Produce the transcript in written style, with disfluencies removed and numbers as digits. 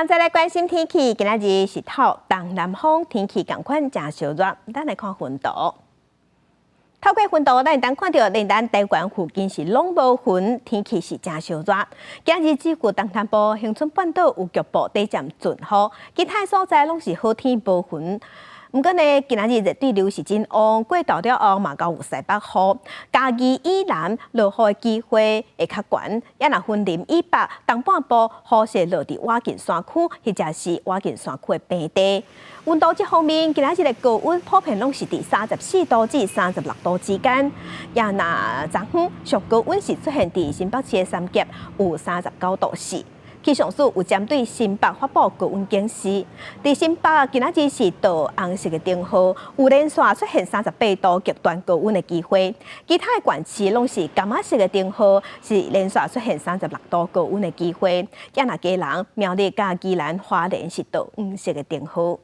再來關心天氣，今仔日是透東南風，天氣仝款誠燒熱。咱來看雲圖。透過雲圖，咱會當看著，連咱台灣附近是攏無雲，天氣是誠燒熱。今日只顧東南部恆春半島有局部短暫陣雨，其他所在攏是好天無雲。毋過呢，今仔日熱對流是真旺，過晝了後嘛閣有西北雨。嘉義以南落雨的機會會較懸，抑若雲林以北東半部雨勢落佇倚近山區，或者是倚近山區的平地。溫度這方面，今仔日的高溫普遍攏是佇34度至36度之間。抑若昨昏上高溫是出現佇新北市的三峽，有39.4度。氣象署有針對新北發布高溫警示，佇新北今仔日是著紅色的燈號，有連續出現38度極端高溫的機會。其他的縣市攏是柑仔色的燈號，是連續出現36度高溫的機會。抑若基隆、苗栗佮宜蘭花蓮是著黃色的燈號。